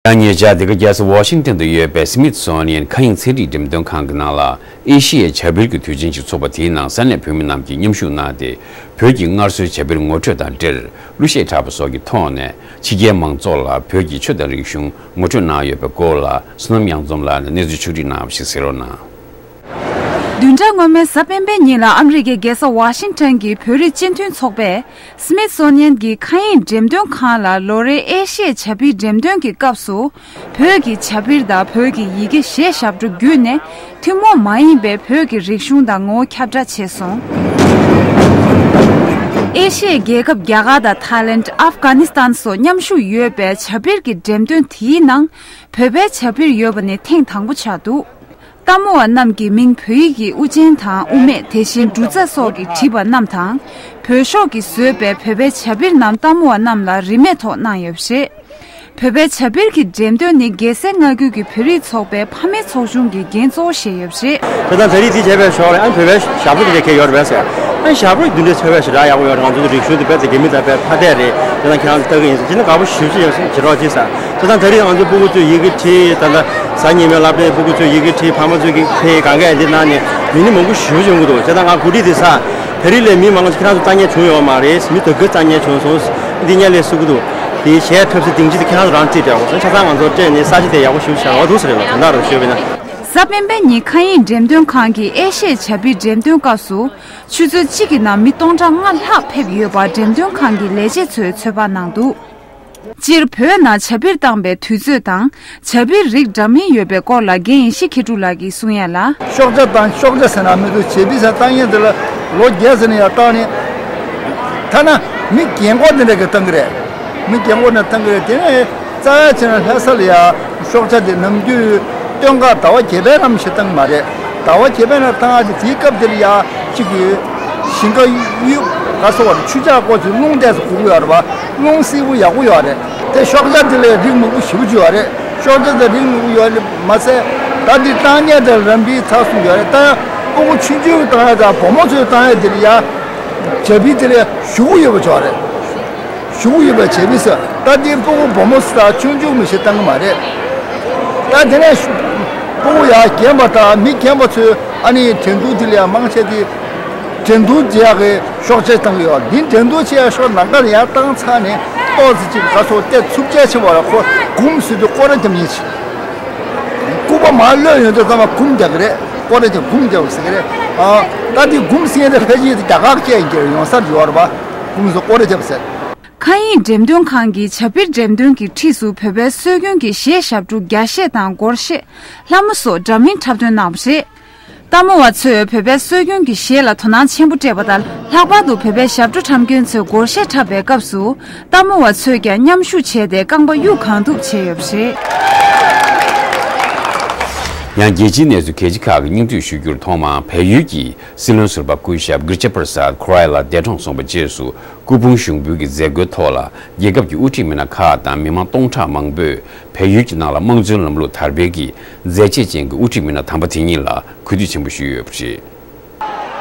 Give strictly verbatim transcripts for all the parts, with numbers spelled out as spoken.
ཡང་ཉེ་ཆར་འདི་ག་རྒྱལ་ས་ཝ་ཤིང་ཏན་དུ་ཡོད་པའི་སི་མིད་སོ་ནི་ཡན་མཁའ་དབྱིངས་ཚན་རིག་འགྲེམས་སྟོན་ཁང་གི་ནང་ལ་ཨེ་ཤི་ཡའི་བྱ་འཕུར་གྱི་དུས་ཆེན་ཞིག་ཚོགས་པ་དེའི་ནང་ས་གནས་བོད་མི་རྣམས་ཀྱིས་མཉམ་ཞུགས་གནང་སྟེ། བོད་ཀྱི་སྔར་སྲོལ་བྱ་འཕུར་ངོ་སྤྲོད་དང་འབྲེལ་གླུ་གཞས་འཁྲབ་པ་སོགས་ཀྱི་ཐོག་ནས་ཕྱི་རྒྱལ་མང་ཚོགས་ལ་བོད་ཀྱི་ཆོས་དང་རིག་གཞུང་ངོ་སྤྲོད་གནང་ཡོད་པའི་སྐོར་ལ་བསོད་ནམས་གཡང་འཛོམས་ལགས་ནས་གནས་ཚུལ་ཕྱོགས་སྒྲིག་གནང་བ་ཞིག་གསན་རོགས་གནང་། བདུན་ཕྲག་སྔོན་མའི་གཟའ་སྤེན་པའི་ཉིན་ལ་ཨ་མི་རི་ཀའི་རྒྱལ་ས་ཝ་ཤིང་ཊོན་གྱི་བོད་རིགས་སྤྱི་མཐུན་ཚོགས་པས་སི་མིད་སོ་ནི་ཡན་གྱི་མཁའ་དབྱིངས་འགྲེམས་སྟོན་ཁང་ལ་ལོ་རེའི་ཨེ་ཤི་ཡའི་བྱ་འཕུར་འགྲེམས་སྟོན་གྱི་སྐབས་སུ། བོད་ཀྱི་བྱ་འཕུར་དང་བོད་ཀྱི་ཡི་གེ་གཞས་ཞབས་བྲོ་བརྒྱུད་ནས་ཐུན་མོང་མ་ཡིན་པའི་བོད་ཀྱི་རིག་གཞུང་དང་ངོ་བོ་ཁྱབ་བསྒྲགས་བྱས་སོང་། ཨེ་ཤི་ཡའི་རྒྱལ་ཁབ་རྒྱ་གར་དང་ཐའི་ལེནྜ། ཨབ་གྷ་ནི་སི་ཐན་སོགས་མཉམ་ཞུགས་ཡོད་པའི་བྱ་འཕུར་གྱི་འགྲེམས་སྟོན་དེའི་ནང་བོད་པའི་བྱ་འཕུར་ཡོད་པ་ནི་ཐེངས་དང་པོ་ཆགས་འདུག། ལྟད་མོ་བ་རྣམས་ཀྱིས་མིང་བོད་ཡིག་གི་དབུ་ཅན་དང་དབུ་མེད། དེ་བཞིན་འབྲུ་རྩ་སོགས་ཀྱིས་བྲིས་པ་རྣམས་དང་། བོད་ཤོག་གིས་བཟོས་པའི་བོད་པའི་བྱ་འཕུར་རྣམས་ལྟད་མོ་བ་རྣམས་ལ་རིན་མེད་ཐོག་གནང་ཡོད་པ་རེད། བོད་པའི་བྱ་འཕུར་གྱི་འགྲེམས་སྟོན་ནི་རྒྱལ་སའི་མངའ་ཁུལ་གྱི་བོད་རིགས་ཚོགས་པའི་ཕ་མའི་ཚོགས་ཆུང་གིས་འགན་གཙོ་བོ་བཞེས་ཡོད་པ་རེད། དེ་དང་ད་རེས་དེ་བྱས་པའི་ཞོར་ལ་ཨ་ནི་བོད་པའི་ཞབས་བྲོ་དེ་འདྲ་གས་ཡོད་རེད་པས་ཟེར། ཨ་ནི་ཞབས་བྲོ་འདི་འདྲའི་ཚོ་བའི་ཞེ་དྲག་ཡག་པོ་ཡོད་རེད། ང་ཚོ་གི་རིག་གཞུང་དེ་དཔེ་ཚེ་རྒྱ་མི་དང་དཔེ་ཐ་དད་རེད། དེ་དང་ཁྱེད་རང་ཚོ་ལྟ་གི་ཡིན་ཟེར། ཁྱེད་རང་དགའ་པོ་ཞེ་པོ་ཅིག་ཡོད་ཟེར་ཇེ་རོགས་ཅིག་ཟེར། དེ་དང་ད་རེས་ང་ཚོ་སྤུ་གུ་ཚོས་ཡི་གེ་བྲིས། ད་ལྟ་གཟའ་ཉི་མའི་སློབ་གྲྭའི་སྤུ་གུ་ཚོས་ཡི་གེ་བྲིས། ཕ་མ་ཚོས་ཀྱི་ཕ་ཡུལ་གང་ག་འདི་གནང་ནས་མི་ནི་མང་པོ་ཞེ་པོ་ཅིག་ཡོང་གི་འདུག། བྱས་ཙང་ང་གོ་སྒྲིག་དེ་ཟ། ད་རེས་ལས་མི་མང་པོ་ཅིག་ཁྱེད་རང་ཚོ་ལྟ་མཁན་བྱུང་ཡོད་མ་རེད། མི་ད་ག་ལྟ་མཁན་བྱུང་སོང་། འདི་སྔོན་ལ་གསུང་གི་འདུག། དེ་གཞས་འཁྲབ་ས་སྡིངས་ཆ་དེ་ཁྱེད་རང་ཚོ་རང་བྲིས་བསྡད་ཡོད་སོང་། ཆ་ཚང་ང་ཚོ་སྤྲད་ནས་ས་ཆ་དེ་ཡག་པོ་ཞེ་པོ་ཅིག་ཆགས་འགྲོ་འདུག་ཟེར་ལ། དོན་དག་རེད་ཞུས་པ་ཡིན་ན། གཟའ་སྤེན་པའི་ཉིན་མཁའ་དབྱིངས་འགྲེམས་སྟོན་ཁང་གིས་ཨེ་ཤི་ཡའི་བྱ་འཕུར་འགྲེམས་སྟོན་སྐབས་སུ་ཆུ་ཚོད་གཅིག་གི་ནང་མི་སྟོང་ཕྲག་ལྔ་ལྷག་ཕེབས་ཡོད་པ་འགྲེམས་སྟོན་ཁང་གི་ལས་བྱེད་ཚོས་ཚོད་དཔག་གནང་འདུག། སྤྱིར་བོད་ནང་བྱ་འཕུར་བཏང་པའི་དུས་ཚོད་དང་བྱ་འཕུར་རིགས་འདྲ་མིན་ཡོད་པའི་སྐོར་ལ་རྒན་ཡེ་ཤེས་མཁས་གྲུབ་ལགས་ཀྱིས་གསུང་ཡ་ལ། ཤོག་བྱ་དང་། ཤོག་བྱ་ཟེར་ན་མི་འདུག། བྱ་འཕུར་ཟེར་བཏང་མཁན་དེ་ལ་ལོ་བརྒྱད་ཙམ་ནས་ཡར་བཏང་ནས། ཐ་ན་མི་རྒན་གོག་དེ་འདྲ་གིས་བཏང་གི་རེད། མི་རྒན་གོག་ནས་བཏང་གི་རེད། དེ་ནས་རྩ་བ་ཆེ་ན་ལྷ་ས་ལ་ཡ་ཤོག་བྱ་དེ་ནམ་རྒྱུན་སྟོན་ཁ་ཟླ་བ་བརྒྱད་པའི་ནང་བཞིན་བཏང་གི་མ་རེད། ཟླ་བ་བརྒྱད་པའི་ནང་བཏང་ཡ་དེ་དེའི་སྐབས་དེ་ལ་ཡ་གཅིག་གི་ཞིང་ཁ་གཡུག་ག་སོགས་པ་ཆུ་འཁྱག་སྐོར་ཅིག་རླུང་ཏོག་ཙམ་ཁུག་གི་ཡོད་རེད་པ། རླུང་བསིལ་པོ་ཡག་པོ་ཡོད་རེད། དེ་ཤོག་བྱ་དེ་ལ་རིགས་མང་པོ་ཞེ་པོ་ཅིག་ཡོད་རེད། ཤོག་བྱ་དེ་རིགས་མང་པོ་ཡོད་རེད་མ་ཟད། ད་འདི་བཏང་མཁན་དེ་རམ་འཕུར་ཚགས་ཚུད་ཡོད་རེད། ད་ཡང་སྤུ་གུ་ཆུང་ཆུང་གིས་བཏང་ཡ་དང་བུ་མོ་ཚོས་བཏང་ཡ་དེ་ལ་ཡ་བྱ་འཕུར་དེ་ལ་གཞུག་གུ་ཡོད་པ་ཅིག་ཡོད་རེད། གཞུག་གུ་ཡོད་པའི་བྱ་འཕུར་ཟེར། ད་འདི་སྤུ་གུ་བུ་མོ་ཚོ་དང་ཆུང་ཆུང་མི་ཞིག་བཏང་གི་མ་རེད། ད་དེ་ནས་སྤུ་གུ་ཡར་རྒན་པ་དང་མི་རྒན་པ་ཚོས་ཨ་ནི་འགྲན་བསྡུར་དེ་ལ་ཡང་མང་ཆེ་དེ་འགྲན་བསྡུར་བྱེད་ཡག་གི་ཤོག་བྱ་བཏང་གི་ཡོད། འདི་འགྲན་བསྡུར་བྱེད་ཡག་ཤོག་ནམ་མཁའ་ལ་ཡར་བཏང་ཚར་ནས་ཏོག་ཙམ་ཅིག་ག་སོགས་ཏེ་འཚུབ་ཆ་ཆེ་བ་ལ་ཁོ་འགུམ་ཟེར་དུས་སྐོར་ར་རྒྱབ་མཁན་ཞིག། སྐུད་པ་མར་གློད་ཡོང་དུས་ཙམ་པ་འགུམ་རྒྱག་གི་རེད། སྐོར་ར་རྒྱབ་འགུམ་རྒྱབ་ཟེར་གི་རེད། ཨ། ད་འདི་འགུམ་ཟེར་མཁན་དེ་ཕལ་ཆེར་རྒྱ་གར་སྐད་ཡིན་གྱི་རེད། ཡོང་ས་ཡོད་རེད་པ། འགུམ་ཟེར་སྐོར་ར་རྒྱབ་ཟེར། མཁའ་དབྱིངས་འགྲེམས་སྟོན་ཁང་གིས་བྱ་འཕུར་འགྲེམས་སྟོན་གྱི་འཁྲིས་སུ་བོད་པའི་སྲོལ་རྒྱུན་གྱི་གཞས་ཞབས་བྲོ་རྒྱ་གཞས་དང་སྒོར་གཞས། ལྷ་མོ་སོགས་འདྲ་མིན་འཁྲབ་སྟོན་གནང་བ་རེད། ལྟད་མོ་བ་ཚོས་བོད་པའི་སྲོལ་རྒྱུན་གྱི་གཞས་ལ་དོ་སྣང་ཆེན་པོ་སྤྲད་པ་དང་། ལྷག་པར་དུ་བོད་པའི་ཞབས་བྲོ་འཁྲབ་མཁན་ཚོས་སྒོར་གཞས་འཁྲབ་པའི་སྐབས་སུ། ལྟད་མོ་བ་ཚོས་ཀྱང་མཉམ་ཞུགས་བྱས་ཏེ་རྐང་པ་གཡུག་གང་ཐུབ་བྱས་ཡོད་པ་རེད། ཡང་རྒྱལ་སྤྱིའི་གནས་ཚུལ་གལ་ཆེ་ཁག་གི་སྙིང་བསྡུས་ཞུ་རྒྱུར། ཐོག་མར་བལ་ཡུལ་གྱི་སྲིད་བློན་ཟུར་པ་སྐུ་ཞབས་གིར་ཇ་པར་སཱད་ཁུ་རའེ་ལགས་འདས་གྲོངས་སོང་བའི་རྗེས་སུ། སྐུ་ཕུང་ཞུགས་འབུལ་གྱི་མཛད་སྒོའི་ཐོག་ལ། རྒྱལ་ཁབ་ཀྱི་དབུ་ཁྲིད་མི་སྣ་ཁག་དང་མི་མང་སྟོང་ཕྲག་མང་པོས་བལ་ཡུལ་གྱི་ནང་ལ་དམངས་གཙོའི་ལམ་ལུགས་དར་སྤེལ་གྱི་མཛད་རྗེས་ཅན་གྱི་དབུ་ཁྲིད་མི་སྣ་དམ་པ་དེ་ཉིད་ལ་གུས་འདུད་ཆེན་པོ་ཞུས་ཡོད་པ་རེད།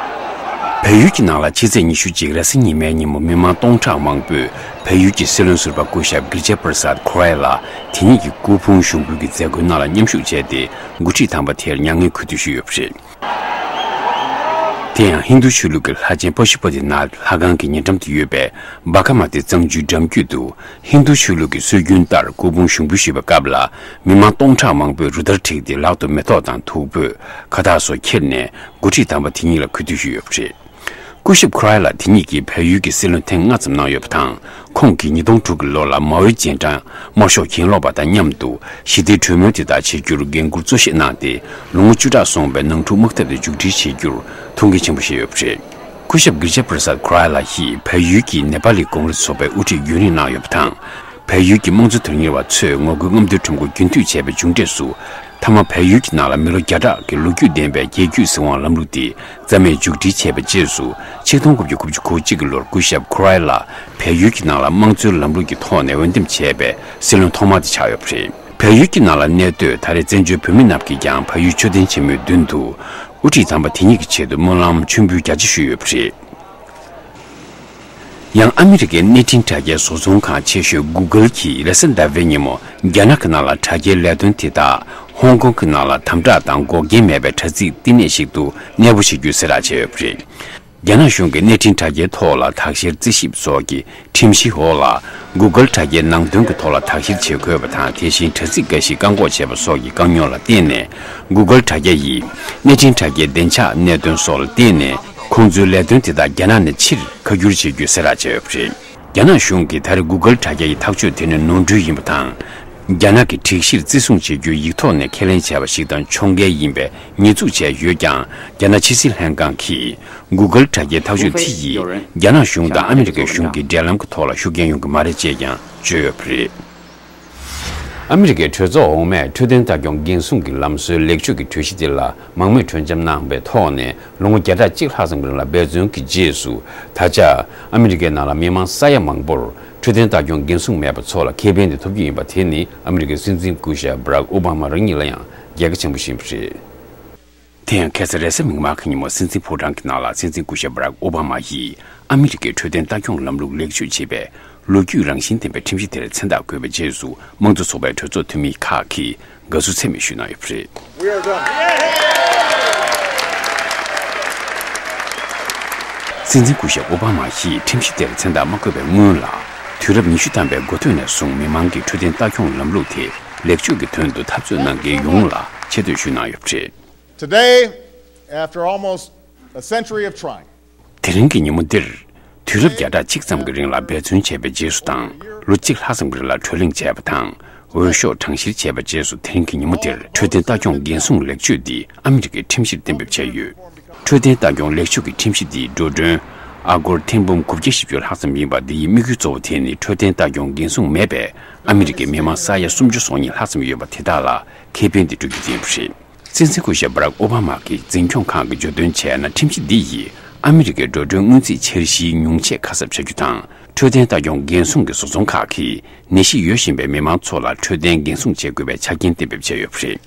བལ་ཡུལ་གྱི་ནང་ལ་ཕྱི་ཚེས་ཉི་ཤུ་རྩ་གཅིག་རེས་གཟའ་ཉི་མའི་ཉིན་མོ་མི་མང་སྟོང་ཕྲག་མང་པོས་བལ་ཡུལ་གྱི་སྲིད་བློན་ཟུར་པ་སྐུ་ཞབས་གིར་ཇ་པར་སཱད་ཁུ་རའེ་ལགས་དེ་ཉིད་ཀྱི་སྐུ་ཕུང་ཞུགས་འབུལ་གྱི་མཛད་སྒོའི་ནང་ལ་མཉམ་ཞུགས་བྱས་ཏེ། འགོ་ཁྲིད་དམ་པ་དེར་མྱ་ངན་གུས་འདུད་ཞུས་ཡོད་པ་རེད། དེ་ཡང་ཧིན་རྡུ་ཆོས་ལུགས་ཀྱི་ལྷ་ཆེན་པ་ཤུ་པ་ཏི་ནཱཐ་ལྷ་ཁང་གི་ཉེ་འགྲམ་དུ་ཡོད་པའི་བྷ་ག་མ་ཏི་གཙང་ཆུའི་འགྲམ་རྒྱུད་དུ། ཧིན་རྡུ་ཆོས་ལུགས་ཀྱི་སྲོལ་རྒྱུན་ལྟར་སྐུ་ཕུང་ཞུགས་འབུལ་ཞུས་པའི་སྐབས་ལ། མི་མང་སྟོང་ཕྲག་མང་པོས་རུ་སྟར་བསྒྲིགས་ཏེ། ལག་ཏུ་མེ་ཏོག་དང་། བདུག་སྤོས། ཁ་བཏགས་སོགས་ཁྱེར་ནས། འགོ་ཁྲིད་དམ་པ་དེ་ཉིད་ལ་གུས་འདུད་ཞུས་ཡོད་པ་རེད། སྐུ་ཞབས་ཁུ་རའེ་ལགས་དེ་ཉིད་ཀྱིས་བལ་ཡུལ་གྱི་སྲིད་བློན་ཐེངས་ལྔ་ཙམ་གནང་ཡོད་པ་དང་། ཁོང་གིས་ཉིས་སྟོང་དྲུག་གི་ལོ་ལ་མའོའི་རྗེས་འབྲང་དམར་ཤོག་གྱེན་ལོག་པ་དང་མཉམ་དུ་ཞི་བདེའི་གྲོས་མོལ་དེ་དག་བྱེད་རྒྱུར་འགན་འཁུར་གཙོ་བཞེས་གནང་སྟེ། ལོ་ངོ་བཅུ་ཕྲག་སོང་བའི་ནང་འཁྲུག་དམག་འཐབ་དེ་མཇུག་སྒྲིལ་བྱེད་རྒྱུར་ཐུགས་འགན་ཆེན་པོ་བཞེས་ཡོད་པ་རེད། སྐུ་ཞབས་གིར་ཇ་པར་སཱད་ཁུ་རའེ་ལགས་ཀྱིས་བལ་ཡུལ་གྱི་ནེ་པ་ལི་ཀོང་རེས་ཚོགས་པའི་དབུ་ཁྲིད་རྒྱུན་རིང་གནང་ཡོད་པ་དང་། བལ་ཡུལ་གྱི་དམངས་གཙོ་དོན་གཉེར་བ་ཚོས་ངོ་རྒོལ་རྔམ་སྟོན་ཁྲོམ་སྐོར་རྒྱུན་མཐུད་བྱས་པའི་མཇུག་འབྲས་སུ། མཐའ་མ་བལ་ཡུལ་གྱི་ནང་ལ་མི་ལོ་བརྒྱ་ཕྲག་གི་ལོ་རྒྱུས་ལྡན་པའི་རྒྱལ་རྒྱུད་སྲིད་དབང་ལམ་ལུགས་དེ་རྩ་མེད་མཇུག་སྒྲིལ་བྱས་པའི་རྗེས་སུ། ཆིག་སྟོང་དགུ་བརྒྱ་དགུ་བཅུ་གོ་གཅིག་གི་ལོར་སྐུ་ཞབས་ཁུ་རའེ་ལགས་བལ་ཡུལ་གྱི་ནང་ལ་དམངས་གཙོའི་ལམ་ལུགས་ཀྱི་ཐོག་ནས་འོས་འདེམས་བྱས་པའི་སྲིད་བློན་ཐོག་མ་དེ་ཆགས་ཡོད་པ་རེད། བལ་ཡུལ་གྱི་ནང་ལ་གནས་སྡོད་ད་རེས་བཙན་བྱོལ་བོད་མི་རྣམས་ཀྱིས་ཀྱང་བལ་ཡུལ་མཆོད་རྟེན་ཆེན་མོའི་མདུན་དུ། དབུ་ཁྲིད་དམ་པ་དེ་ཉིད་ཀྱི་ཆེད་དུ་སྨོན་ལམ་མཆོད་འབུལ་རྒྱ་ཆེ་ཞུས་ཡོད་པ་རེད། ཡང་ཨ་མི་རི་ཀའི་གནས་འཕྲིན་དྲ་རྒྱའི་བཟོ་ཚོང་ཁང་ཆེ་ཤོས་Google་གྱིས་རེས་གཟའ་ཟླ་བའི་ཉིན་མོ་རྒྱ་ནག་གི་ནང་ལ་དྲ་རྒྱའི་ལས་དོན་དེ་དག་ཧོང་ཀོང་གི་ནང་ལ་དམ་དྲག་དང་འགོག་རྐྱེན་མེད་པའི་དྲ་ཚིགས་བསྟི་གནས་ཤིག་ཏུ་གནས་སྤོ་བྱེད་རྒྱུའི་གསལ་བསྒྲགས་བྱས་ཡོད་པ་རེད། རྒྱ་ནག་གཞུང་གིས་གནས་འཕྲིན་དྲ་རྒྱའི་ཐོག་ལ་དག་བཤེར་རྩིས་ཞིབ་སོགས་ཀྱི་ཁྲིམས་གཞིའི་འོག་ལ་Google་དྲ་རྒྱའི་ནང་དོན་གྱི་ཐོག་ལ་དག་བཤེར་བྱེད་དགོས་པ་དང་། དེ་བཞིན་དྲ་ཚིགས་འགའ་ཞིག་བཀག་འགོག་བྱས་པ་སོགས་ཀྱི་བཀག་ཉར་ལ་བརྟེན་ནས་Google་དྲ་རྒྱ་ཡིས་གནས་འཕྲིན་དྲ་རྒྱའི་བདེ་འཇགས་གནད་དོན་སོགས་ལ་བརྟེན་ནས་ཁོང་ཚོའི་ལས་དོན་དེ་དག་རྒྱ་ནག་ནས་ཕྱིར་ཁ་བསྒྱུར་བྱེད་རྒྱུའི་གསལ་བསྒྲགས་བྱས་ཡོད་པ་རེད། རྒྱ་ནག་གཞུང་གིས་ད་རེས་Google་དྲ་རྒྱ་ཡི་ཐག་གཅོད་དེ་ནི་ནོར་འཁྲུལ་ཡིན་པ་དང་། རྒྱ་ནག་གི་སྒྲིག་གཞིར་བརྩི་སྲུང་བྱེད་རྒྱུའི་ཡིག་ཐོག་ནས་ཁས་ལེན་བྱས་པ་ཞིག་དང་ཕྱོགས་འགལ་ཡིན་པའི་ཉེས་འཛུགས་བྱས་ཡོད་ཀྱང་། རྒྱ་ནག་ཕྱི་སྲིད་ལྷན་ཁང་གིས་Google་དྲ་རྒྱའི་ཐག་གཅོད་དེ་ཡིས་རྒྱ་ནག་གཞུང་དང་ཨ་མི་རི་ཀའི་གཞུང་གི་འབྲེལ་ལམ་གྱི་ཐོག་ལ་ཤུགས་རྐྱེན་ཡོང་གི་མ་རེད་ཅེས་ཀྱང་བརྗོད་ཡོད་པ་རེད། ཨ་མི་རི་ཀའི་གྲོས་ཚོགས་འོག་མས་འཕྲོད་བསྟེན་ལྟ་སྐྱོང་འགན་སྲུང་གི་ལམ་སྲོལ་ལེགས་བཅོས་ཀྱི་གྲོས་གཞི་དེ་ལ་མང་མོས་གྲོས་འཆམ་གནང་བའི་ཐོག་ནས། ལོ་ངོ་བརྒྱ་ཕྲག་གཅིག་ལྷག་ཙམ་རིང་ལ་འབད་བརྩོན་གྱི་རྗེས་སུ། ད་ཆ་ཨ་མི་རི་ཀའི་ནང་ལ་མི་མང་ས་ཡ་མང་པོར་འཕྲོད་བསྟེན་ལྟ་སྐྱོང་འགན་སྲུང་མེད་པ་ཚོ་ལ་ཁེ་ཕན་དེ་ཐོབ་ཀྱི་ཡིན་པ་དེ་ནི་ཨ་མི་རི་ཀའི་སྲིད་འཛིན་སྐུ་ཞབས་Barack Obama་རང་ཉིད་ལ་ཡང་རྒྱལ་ཁ་ཆེན་པོ་ཞིག་ཡིན་པ་རེད། དེ་ཡང་ཁ་སང་རེས་གཟའ་མིག་དམར་གྱི་ཉིན་མོ་སྲིད་འཛིན་ཕོ་བྲང་གི་ནང་ལ་སྲིད་འཛིན་སྐུ་ཞབས་Barack Obama་ཡིས་ཨ་མི་རི་ཀའི་འཕྲོད་བསྟེན་ལྟ་སྐྱོང་ལམ་ལུགས་ལེགས་བཅོས་བྱེད་པའི་ལོ་རྒྱུས་རང་བཞིན་ལྡན་པའི་ཁྲིམས་གཞི་དེར་མཚན་རྟགས་བཀོད་པའི་རྗེས་སུ། དམངས་གཙོ་ཚོགས་པའི་གྲོས་ཚོགས་འཐུས་མི་ཁག་གིས་དགའ་བསུ་ཚད་མེད་ཞུས་གནང་ཡོད་པ་རེད། སྲིད་འཛིན་སྐུ་ཞབས་ཨོ་བྷ་མ་ཡིས་ཁྲིམས་གཞི་དེར་མཚན་རྟགས་མ་བཀོད་པའི་སྔོན་ལ། དུས་རབས་ཉི་ཤུ་ཐམ་པའི་འགོ་སྟོད་ནས་བཟུང་མི་མང་གི་འཕྲོད་བསྟེན་ལྟ་སྐྱོང་ལམ་ལུགས་དེ་ལེགས་བཅོས་ཀྱི་དོན་དུ་འཐབ་རྩོད་གནང་མཁན་ཡོངས་ལ་ཆེ་བསྟོད་ཞུས་གནང་ཡོད་པ་རེད། Today, after almost a century of trying, དེ་རིང་གི་ཉིན་མོ་འདིར། དུས་རབས་བརྒྱ་ཕྲག་གཅིག་ཙམ་གྱི་རིང་ལ་འབད་བརྩོན་བྱས་པའི་རྗེས་སུ་དང་། ལོ་གཅིག་ལྷག་ཙམ་གྱི་རིང་ལ་བགྲོ་གླེང་བྱས་པ་དང་། འོས་ཤོག་གྲངས་བཤེར་བྱས་པའི་རྗེས་སུ། དེ་རིང་གི་ཉིན་མོ་འདིར་འཕྲོད་བསྟེན་ལྟ་སྐྱོང་འགན་སྲུང་ལེགས་བཅོས་འདི་ཨ་མི་རི་ཀའི་ཁྲིམས་གཞིར་གཏན་འབེབས་བྱས་ཡོད། འཕྲོད་བསྟེན་ལྟ་སྐྱོང་ལེགས་བཅོས་ཀྱི་ཁྲིམས་གཞི་འདིའི་འགྲོ་གྲོན་ཨ་སྒོར་ཐེར་འབུམ་དགུ་བརྒྱ་བཞི་བཅུ་ལྷག་ཙམ་ཡིན་པ། འདིའི་དམིགས་ཡུལ་གཙོ་བོ་དེ་ནི་འཕྲོད་བསྟེན་ལྟ་སྐྱོང་འགན་སྲུང་མེད་པའི་ཨ་མི་རི་ཀའི་མི་མང་ས་ཡ་སུམ་ཅུ་སོ་གཉིས་ལྷག་ཙམ་ཡོད་པ་དེ་དག་ལ་ཁེ་ཕན་དེ་སྤྲོད་རྒྱུ་དེ་ཡིན་པ་རེད། སྲིད་འཛིན་སྐུ་ཞབས་Barack Obama་གི་འཛིན་སྐྱོང་ཁང་གིས་བརྗོད་དོན་བྱས་ན། ཁྲིམས་གཞི་འདི་ཡིས་ཨ་མི་རི་ཀའི་འགྲོ་གྲོན་སྔོན་རྩིས་འཆར་གཞིའི་ཉུང་ཆད་ཁ་གསབ་བྱ་རྒྱུ་དང་། འཕྲོད་བསྟེན་ལྟ་སྐྱོང་འགན་སྲུང་གི་བཟོ་ཚོང་ཁག་གིས་ནད་གཞི་ཡོད་བཞིན་པའི་མི་མང་ཚོ་ལ་འཕྲོད་བསྟེན་འགན་སྲུང་བྱེད་དགོས་པའི་ཆ་རྐྱེན་གཏན་འབེབས་བྱས་ཡོད་པ་རེད།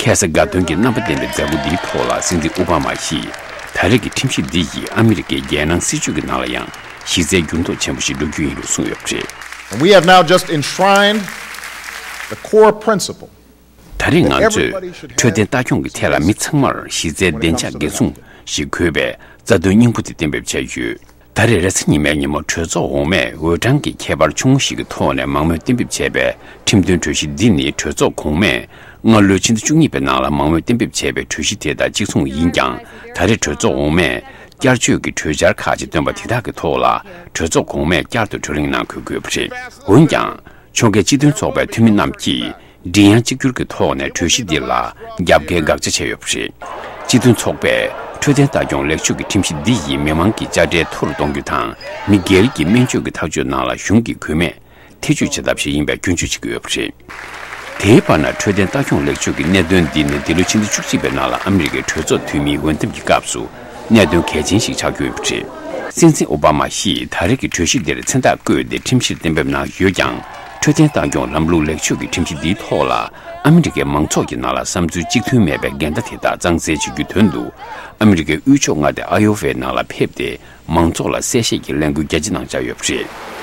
ཁ་སང་དགའ་སྟོན་གྱི་རྣམ་པ་ལྡན་པའི་མཛད་སྒོ་འདིའི་ཐོག་ལ། སྲིད་འཛིན་ཨོ་བྷ་མ་ཡིས་ད་རེས་ཀྱི་ཁྲིམས་གཞི་འདི་ཡིས་ཨ་མི་རི་ཀའི་རྒྱལ་ནང་སྲིད་བྱུས་ཀྱི་ནང་ལ་ཡང་གཞི་རྩའི་འགྱུར་ལྡོག་ཆེན་པོ་ཞིག་འགྲོ་རྒྱུ་ཡིན་ལུགས་གསུངས་ཡོད་པ་རེད། And we have now just enshrined the core principle ད་རེས་ང་ཚོས་འཕྲོད་བསྟེན་ལྟ་སྐྱོང་གི་ཐད་ལ་མི་ཚང་མར་གཞི་རྩའི་བདེ་འཇགས་འགན་སྲུང་ཞིག་དགོས་པའི་རྩ་དོན་སྙིང་པོ་དེ་གཏན་འབེབས་བྱས་ཡོད། ད་རེས་རེས་གཟའ་ཉི་མའི་ཉིན་མོ་གྲོས་ཚོགས་འོག་མས་འོས་གྲངས་ཀྱི་ཁྱད་པར་ཆུང་ངུ་ཞིག་གི་ཐོག་ནས་མང་མོས་གཏན་འབེབས་བྱས་པའི་ཁྲིམས་དོན་གྲོས་གཞི་འདི་ནི་གྲོས་ཚོགས་གོང་མས་སྔ་ལོའི་ཕྱི་ཟླ་བཅུ་གཉིས་པའི་ནང་ལ་མང་མོས་གཏན་འབེབས་བྱས་པའི་གྲོས་གཞི་དེ་དང་གཅིག་མཚུངས་ཡིན་ཀྱང་། ད་རེས་གྲོས་ཚོགས་འོག་མས་བསྐྱར་བཅོས་ཀྱི་གྲོས་འཆར་ཁག་ཅིག་བཏོན་པ་དེ་དག་གི་ཐོག་ལ་གྲོས་ཚོགས་གོང་མས་བསྐྱར་དུ་བགྲོ་གླེང་གནང་དགོས་དགོས་པ་རེད། འོན་ཀྱང་། ཕྱོགས་འགལ་སྤྱི་མཐུན་ཚོགས་པའི་འཐུས་མི་རྣམས་ཀྱིས་མགྲིན་དབྱངས་གཅིག་གྱུར་གྱི་ཐོག་ནས་གྲོས་གཞི་འདི་ལ་རྒྱབ་འགལ་དགག་བྱ་བྱས་ཡོད་པ་རེད། སྤྱི་མཐུན་ཚོགས་པས་འཕྲོད་བསྟེན་ལྟ་སྐྱོང་ལེགས་བཅོས་ཀྱི་ཁྲིམས་གཞི་འདི་ཡིས་མི་མང་གི་དཔྱ་ཁྲལ་མཐོ་རུ་གཏོང་རྒྱུ་དང་། མི་སྒེར་གྱི་སྨན་བཅོས་ཀྱི་ཐག་གཅོད་ནང་ལ་གཞུང་གི་གུས་མེད་ཐེ་བྱུས་བྱེད་ཐབས་ཤིག་ཡིན་པའི་སྐྱོན་བརྗོད་བྱེད་ཀྱི་ཡོད་པ་རེད། དེའི་བར་ན། འཕྲོད་བསྟེན་ལྟ་སྐྱོང་ལེགས་བཅོས་ཀྱི་གནད་དོན་འདི་ནི་འདི་ལོའི་ཕྱི་ཟླ་བཅུ་གཅིག་པའི་ནང་ལ་ཨ་མི་རི་ཀའི་གྲོས་ཚོགས་འཐུས་མིའི་འོས་འདེམས་ཀྱི་སྐབས་སུ་གནད་དོན་གལ་ཆེན་ཞིག་ཆགས་རྒྱུ་ཡིན་པ་རེད། སྲིད་འཛིན་ཨོ་བྷ་མ་ཡིས་ད་རེས་ཀྱི་གྲོས་གཞི་འདིར་མཚན་རྟགས་བཀོད་དེ་ཁྲིམས་གཞིར་གཏན་འབེབས་གནང་ཡོད་ཀྱང་། འཕྲོད་བསྟེན་ལྟ་སྐྱོང་ལམ་ལུགས་ལེགས་བཅོས་ཀྱི་ཁྲིམས་གཞི་འདིའི་ཐོག་ལ་ཨ་མི་རི་ཀའི་མང་ཚོགས་ཀྱི་ནང་ལ་བསམ་ཚུལ་གཅིག་མཐུན་མེད་པའི་འགལ་ཟླ་དེ་དག་གཙང་སེལ་བྱེད་རྒྱུའི་དོན་དུ། ཨ་མི་རི་ཀའི་དབུས་ཕྱོགས་མངའ་སྡེ་ཨ་ཡོ་ཝའི་ནང་ལ་ཕེབས་ཏེ། མང་ཚོགས་ལ་གསལ་བཤད་ཀྱི་ལས་འགུལ་རྒྱ་ཆེ་གནང་འཆར་ཡོད་པ་རེད།